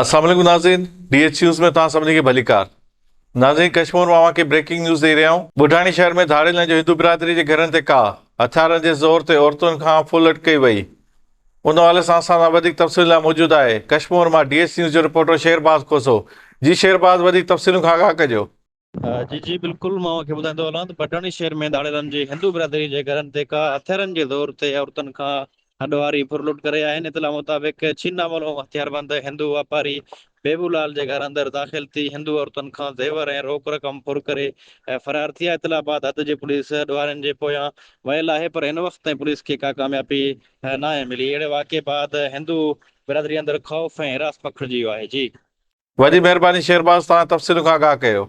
السلام عليڪم ناظرين ڊي ايڇ نيوز ۾ توهان سڀني کي ڀليڪار ناظرين ڪشمور مان اوهان کي بريڪنگ نيوز ڏئي رهيا آهيون ٻڍاڻي شهر ۾ ڌاڙيلن جو هندو برادري جي گهرن تي ڪاهه هٿيارن جي زور تي عورتن کان ڦرلٽ ڪئي وئي ان حوالي سان اسان سان وڌيڪ تفصيل لاء موجود آهي ڪشمور مان ڊي ايڇ نيوز جو رپورٽر شيرباز کوسو جي شيرباز وڌيڪ تفصيلن کان آگاهه ڪجو. جي جي بلڪل مان اوهان کي ٻڌائيندو هلان ته بڊاڻي شهر ۾ ڌاڙيلن جي هندو برادري جي گهرن تي ڪا هٿيارن جي زور تي عورتن کان هڏوهاري ڦرلٽ ڪري آهن اطلاع مطابق ڇينا ملو هٿياربند هندو واپاري بيبو لال جي گهر اندر داخل ٿي هندو عورتن کان زيور ۽ روڪ رقم ڦر ڪري فرار ٿيا اطلاع بعد حد جي پوليس ڏوهارين جي پويان ويل آهي پر هن وقت تائين پوليس کي ڪا ڪاميابي ناهي ملي اهڙي واقعي بعد هندو برادري اندر خوف ۽ هراس پکڙجي ويو آهي جي. وڏي مهرباني شيرباز توهان تفصيلن کان آگاهه ڪيو.